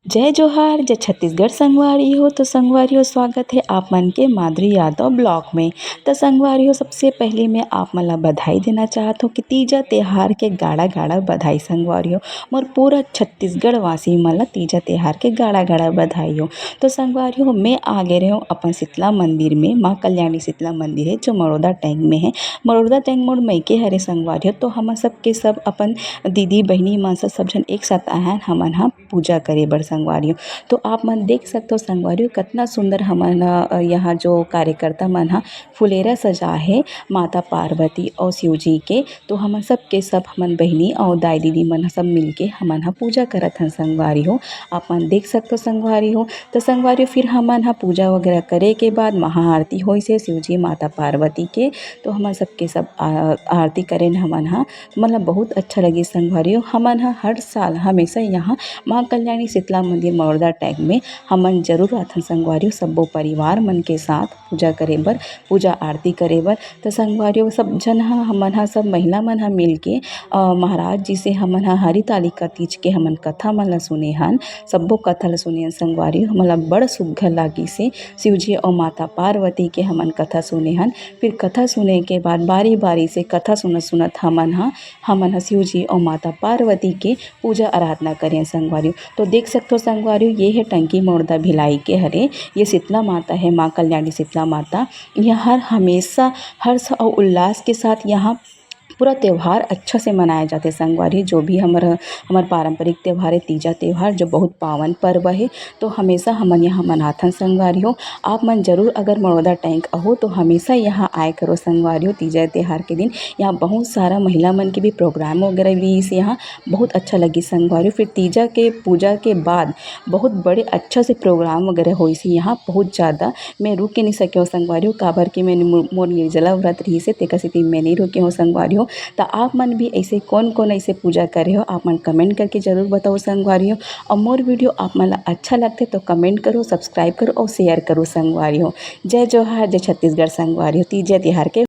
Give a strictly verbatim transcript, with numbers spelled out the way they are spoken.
जय जोहार, जय छत्तीसगढ़ संगवारी हो। तो संगवारी हो, स्वागत है आप मन के माधुरी यादव ब्लॉग में। तो संगवारी हो, सबसे पहले मैं आप मन ला बधाई देना चाहत हूँ कि तीजा त्योहार के गाड़ा गाड़ा बधाई संगवारी हो। मोर पूरा छत्तीसगढ़ वासी मन ला तीजा त्योहार के गाड़ा गाड़ा बधाई हो। तो संगवारी हो, मैं आ गए रहे हूँ अपन शीतला मंदिर में। माँ कल्याणी शीतला मंदिर है जो मरोदा टैंक में है। मरोदा टैंक मोर मइके हरे संगवारी हो। तो हमन सब के सब अपन दीदी बहिनी मन से सब झन एक साथ आए हैं, हमन ह पूजा करे बर संगवारी हो। तो आप मन देख सकथो संगवारी हो, कतना सुंदर हमन ह, अ, यहाँ जो कार्यकर्ता मन ह फुलेरा सजा हे माता पार्वती और शिव जी के। तो हमन सब के सब, हमन बहिनी और दाई दीदी मन ह सब मिलके हमन ह पूजा करत हन संगवारी हो। आप मन देख सकथो संगवारी हो। तो संगवारी हो, फिर हमन ह पूजा वगैरह करे के बाद महाआरती होइस हे शिव जी माता पार्वती के। तो हमन सब के सब आ-, आरती करेन हमन ह। मतलब बहुत अच्छा लगिस संगवारी हो। हमन ह हर साल हमेशा यहाँ माँ कल्याणी शीतला मंदिर मरोदा टैंक में हमन जरूर आथन संगवारी हो, सब्बो परिवार मन के साथ पूजा करे बर, पूजा आरती करे बर। तो संगवारी हो, सब झन ह, हमन ह, सब महिला मन ह मिलके, अ, महाराज जी से हमन ह हरितालिका तीज के हमन कथा मन ल सुने हन, सब्बो कथा ल सुने हन संगवारी हो। हमन ल बड़ सुग्घर लागिस हे। शिव जी और माता पार्वती के हमन कथा सुने हन। फिर कथा सुने के बाद बारी बारी से कथा सुनत सुनत हमन ह, हमन ह शिव जी और माता पार्वती के पूजा आराधना करेन संगवारी हो। तो देख सकथो संगवारी हो, ये है टंकी मोड़दा भिलाई के हरे, ये शीतला माता है, माँ कल्याणी शीतला माता। ये हर हमेशा हर्ष और उल्लास के साथ यहाँ पूरा त्योहार अच्छा से मनाया जाथे संगवारी। जो भी हमर, हमर पारंपरिक त्योहार है, तीजा त्योहार, जो बहुत पावन पर्व है, तो हमेशा हमन यहाँ मनाथन संगवारी हो। आप मन जरूर अगर मरोदा टैंक अहो तो हमेशा यहाँ आए करो संगवारी हो। तीजा त्योहार के दिन यहाँ बहुत सारा महिला मन के भी प्रोग्राम वगैरह भी इस यहाँ बहुत अच्छा लगिस संगवारी हो। फिर तीजा के पूजा के बाद बहुत बड़े अच्छा से प्रोग्राम वगैरह होइस हे यहाँ। बहुत ज़्यादा मैं रुक के नहीं सके हूँ संगवारी हो, काबर कि मैंने मो-, मोर निर्जला व्रत रहिस हे, तेकर सेती मैं नहीं रुके हूँ संगवारी हो। तो आप मन भी ऐसे कौन कौन ऐसे पूजा करे हो, आप मन कमेंट करके जरूर बताओ संगवारी हो। और मोर वीडियो आप मन ला अच्छा लगथे तो कमेंट करो, सब्सक्राइब करो और शेयर करो संगवारी हो। जय जोहार, जय छत्तीसगढ़ संगवारी हो। तीजा तिहार के